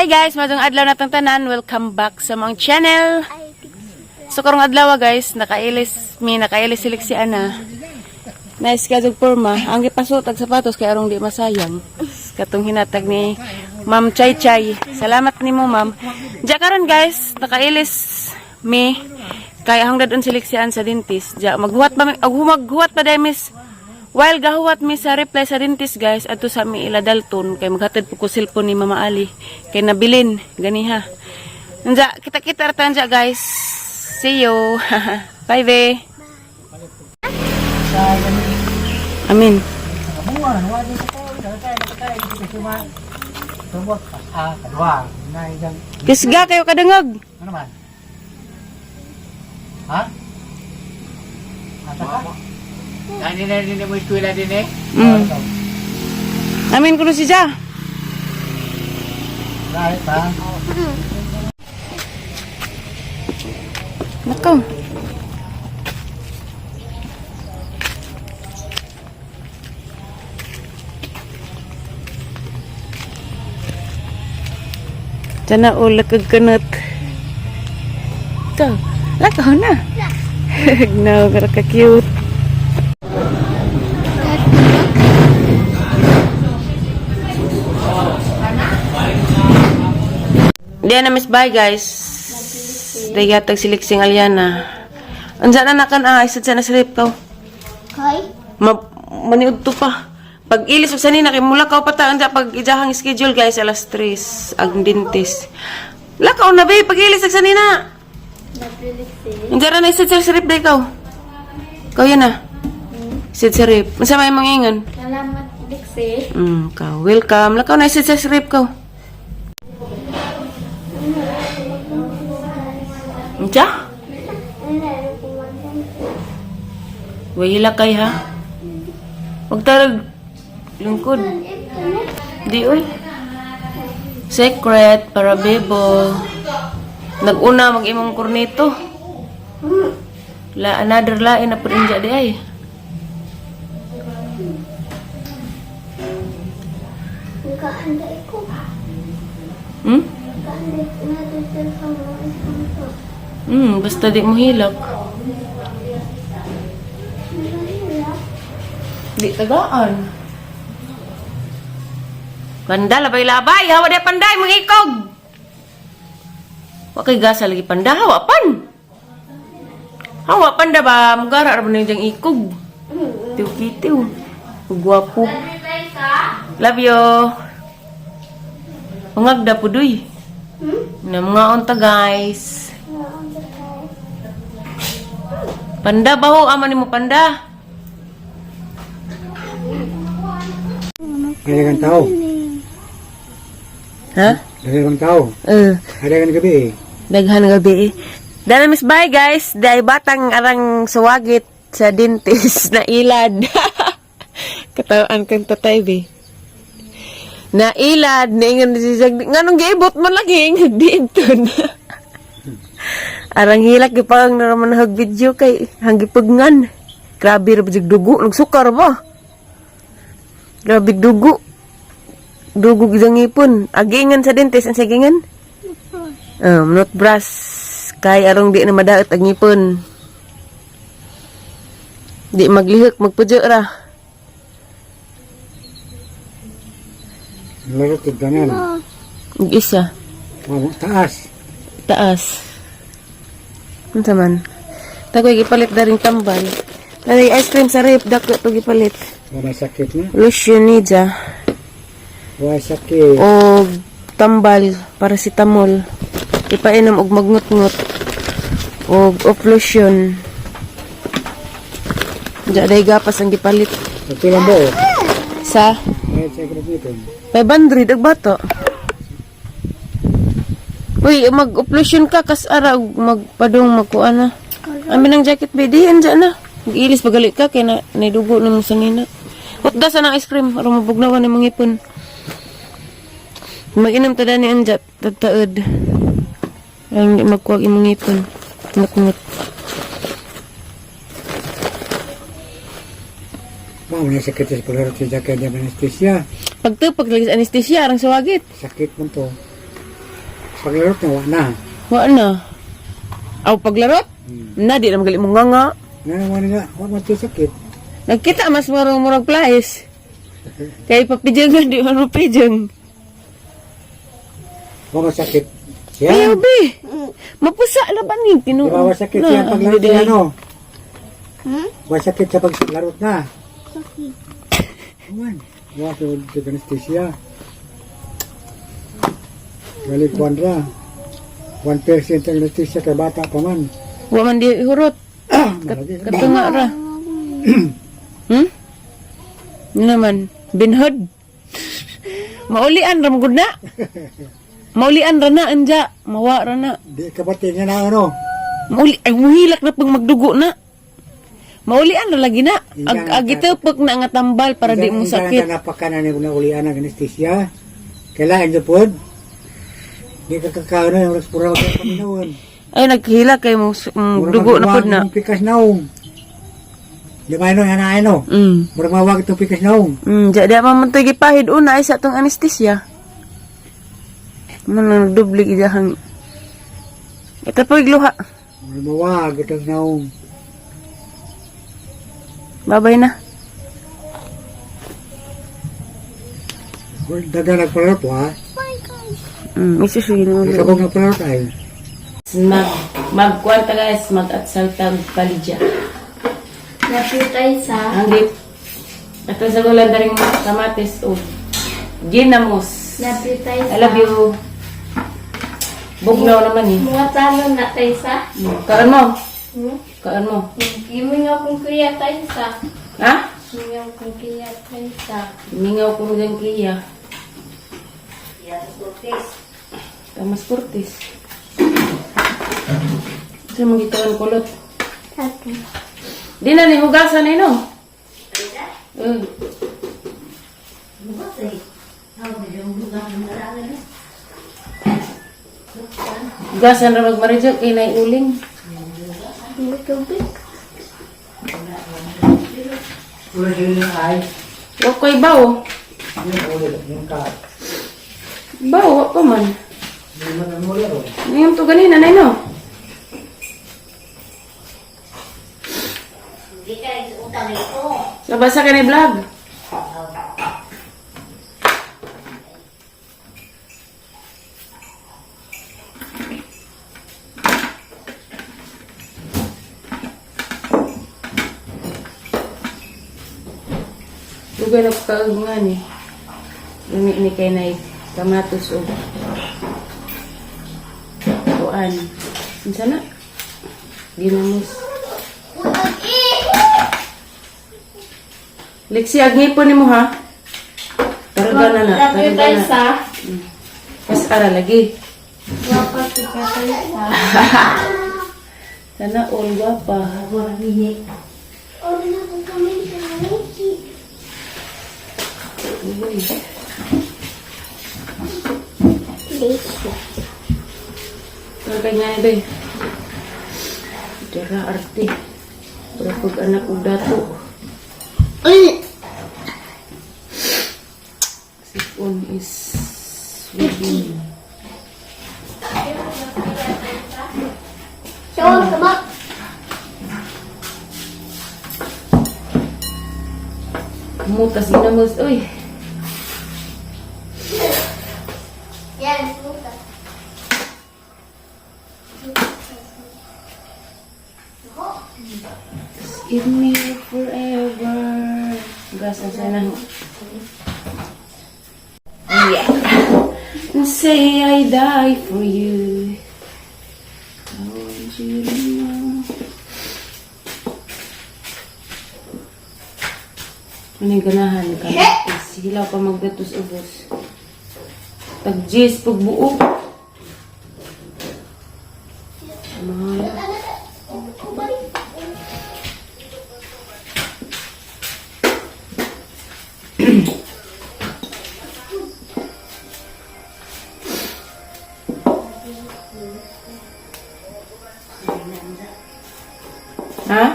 Hi guys, maayong adlaw natong tanan. Welcome back sa among channel. So karong adlaw guys, nakailis mi, nakailis silik si Ana. Nice ka jud porma. Ang gipasuot og sapatos kay arong di masayang. Katong hinatag ni Ma'am Chay Chay. Salamat nimo, Ma'am. Diya karon guys, nakailis mi kay ahong dadon siliksian sa dentist. Diya maghuwat pa maghuwat pa dai miss. While gahuwat mi sa reply sa dentist guys, adto sa mi ila Dalton kay maghatid po ko cellphone ni Mama Ali kay nabilin ganiha. Nja, kita-kita ra ta nja guys. See you. Bye be. Amin. Kisga kayo kadungog. Ano man? Ha? Ata ka? Ani na din mo eskwela din eh. Amin kuno si Ja. Right, ha? Nako. Sana ulo kag kanot. Ikaw, lakaw na. No, pero ka cute. Diyan na miss, bye guys. Dayatag siliksing Aliana. Andiyan na nakan ah, isad sa nasilip ko. Kay? Ma maniud to pa. Pag ilis og sanina kay mula ka pa ta anja pag ijahang schedule guys alas 3 ang dentist. Lakaw na be pag ilis og sanina. Andiyan ra na isad sa silip day kaw. Kaw yan na. Isad sa rip. Unsa may mangingon? Salamat, Lixie. Kaw welcome. Lakaw na isad sa rip kaw. Unsa? Wahila kay ha? Huwag tarag lungkod. Di uy. Secret para bebo. Naguna mag imong kornito. La another lain na pud inja di ay. Nakaanday ko. Nakaanday ko na dito sa mga isang ko. Basta di mo hilak. Nahihila. Di tagaan. Panda labay-labay, hawa di panday mga ikog. Wa kay gasa lagi panda, hawa pan. Hawa panda ba mugara ra ba na yung ikog. Tiw kitiw. Gwapo. Love you. Mangagda pudoy. Na mga unta guys. Panda ba ho? Ama nimo panda. Dalagang tao. Ha? Dalagang tao. Eh. Dalagang gabi eh. Daghan gabi eh. Dala miss, bye guys. Dahil batang arang suwagit sa dentist na ilad. Katawaan kang tatay be. Na ilad, naingon si Jag. Nganong giibot man lagi dito na. Arang hilak gipang naraman hag video kay hanggipagnan. Grabe ra ba jud dugo, nagsukar ba? Grabe dugo. Dugo gid ang ngipon. Agingan sa dentist ang sagingan. Toothbrush kay arong di na madaot ang ngipon. Di maglihok, magpudyo ra. Laro to ganan. Ug isa, Oh, taas. Taas. Unsa man? Tagoy gipalit daring tambal. Dali ice cream sa rep dako to gipalit. Wala sakit na. Lotion ni ja Wala sakit. og tambal paracetamol. Ipainom og magngut-ngut og of lotion. Ja day gapas ang gipalit Ito lang ba oh? sa Kahit sa ikapag nito. 500 ag bato. Uy, mag-uplosion ka kas ara og magpadong magkuan na. Amin ang jacket be di anja na. Giilis pagali ka kay na naidugo nimo sa nina. Hotda sa nang ice cream aron mabugnawan ni mga ipon. Mag-inom ta dani anja tataod. Ang di magkuwag imong ipon. Ngut-ngut. Wala na sakit sa paglaro sa jacket niya anestesia. Pagtupag lagi sa anesthesia arang suwagit. Sakit man to. Paglarot na, wa na. Wa na. Aw paglarot? Na di na magali mo nga nga. Nga naman nga, wa man to sakit. Nagkita mas murag murag plais. Kay papijang nga di man mapijang. Wa man sakit. Siya. Ayaw be. Mapusa laban ni Di tinuod. ba wa sakit siya paglarot niya, no? Wa sakit sa paglarot na. Sakit. Man, wa sa anesthesia. Balik kwan ra. 1% ang anesthesia kay bata pa man. Wa man di hurot. Malagi. Katunga ra. Ano naman, binhod. Maulian ra magud na. Maulian ra na anja, mawa ra na. Di ka ba tingnan na ano? Mauli ay muhilak na pag magdugo na. Maulian ra lagi na. Ag agitupok na nga tambal para di mo sakit. Hindi ka napakanan ni ulian ang anesthesia. Kailangan niyo po. Di ka kakaano yung oras pura ka paminawon. Ay naghilak kay mo dugo na pud na. Murag pikas naong. Di ba ano, yan ano? Murag mawag itong pikas naong. Ja di man man to'y gipahid una ay sa atong anesthesia. Man nagdubli gidahang. Ito po igluha. Murag mawag itong naong. Babay na. Daga nagpalarot, wa? Isus Ginoo. Di ka bang nagpalarot ay? Mag magkwanta guys, mag-atsal tag palidya. Napitay sa. Ang gip. Ato sa gulan daring kamatis o ginamos. Napitay sa. I love you. Bugnaw naman eh. Mga talo na tayo sa. Kaan mo? Hmm? Kaan mo? Gimingaw kong kuya tayo sa. Ha? Mingaw kong kuya tayo sa. Mingaw ko ng kiya. Tamas Cortes. Sa mga gituan kulot. Tatlo. Di na ni hugasan eh no? Hugasan ra magmaridyo kay nay uling. May tubig. Wala sila ay. Wa koy bawo. Yung ulit, yung ka. Bawo wa pa man. Hindi man ang muli ron. Ngayon to ganina nay no. Sa basa ka ni vlog. Dugay na kaag nga ni. Lami ni kay nay kamatos og kuan. Unsa na? Ginamos. Lexi, agngipon nimo ha. Targa na na. Targa Napitay na. sa. Kas ara lagi. Wapa kita tayo sa. Sana all gwapa. Uy. Targa niya ni bay. Dira arte. Pero pag anak og dato. Sipon is within. Mutas ginamos. Uy. Give me forever. Gasa sana. Yeah. And say I die for you. I want you to know. Ano yung ganahan ka? Hilaw pa magdatos ubos. Tag-jis pagbuo. Mahal. Ha?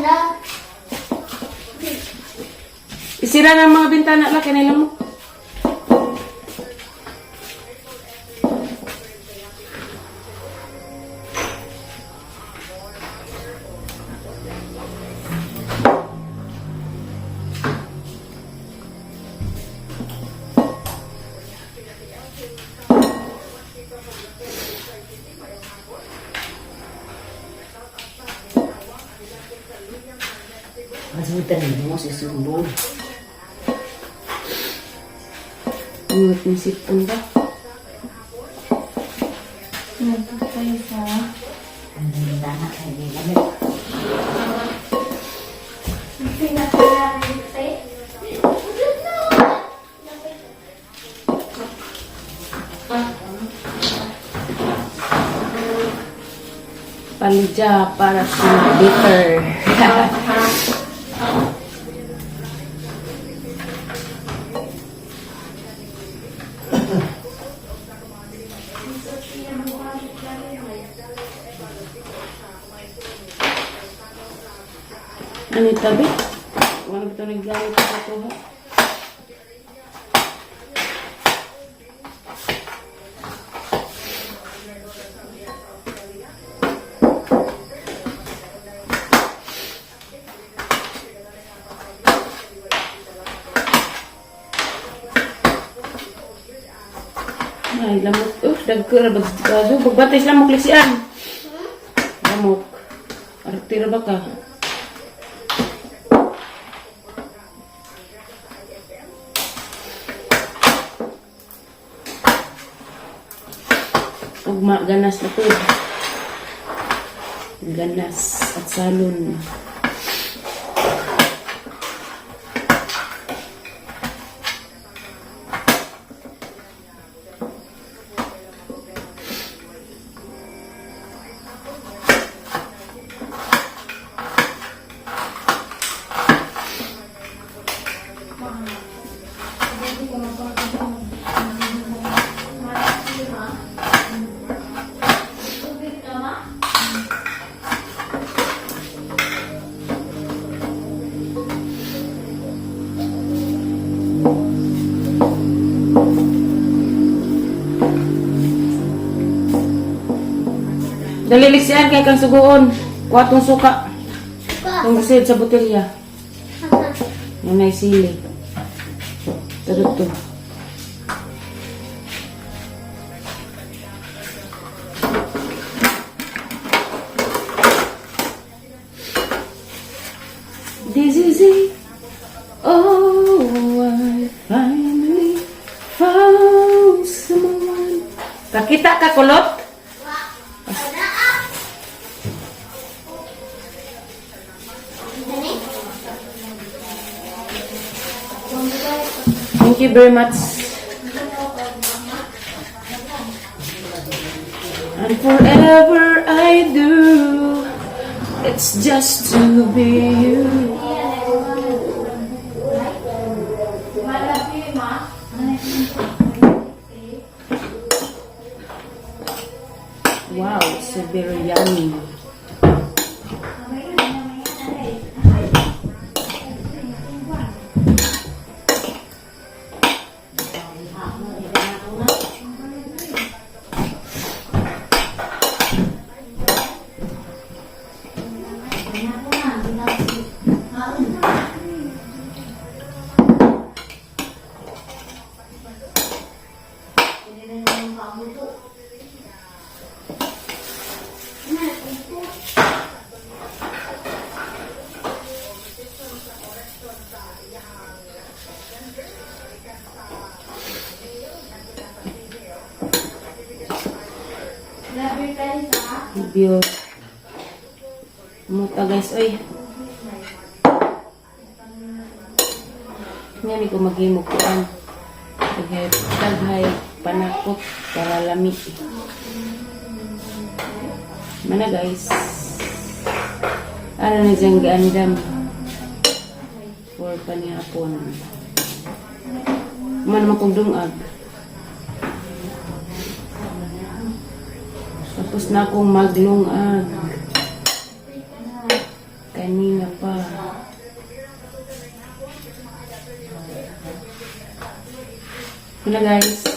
Na. Isira na ang mga bintana la kanila mo. Masutan mo si sumbong. Ingat ng sipon ba? Nagpatay sa. Ang bintana kay lamig. Pinakalamig. Palidya para sa bitter. Ano yung tabi? Wala ba ito naggamit sa kuha? Ay, lamok. Oh, dagko ra bag kaso. Pagbatay sa lamok lisian. Lamok. Arti ra ba ka? Ugma, ganas na po. Ganas at salon. Dali liksian kay kang suguon. Kuha tong suka. Tong gusid sa botelya. Nanay sili. Tarot to. This is it. Oh, I finally found someone. Kakita ka, kulot? Thank you very much. And forever I do, it's just to be you. Wow, so very yummy. Video. Muta guys, oy. Nga ni ko maghimo kuan. Daghay, daghay panakot para lami. Mana guys. Ano na diyang giandam for panihapon. Man man kong dungag. Tapos na akong maglungag. Kanina pa. Muna, guys.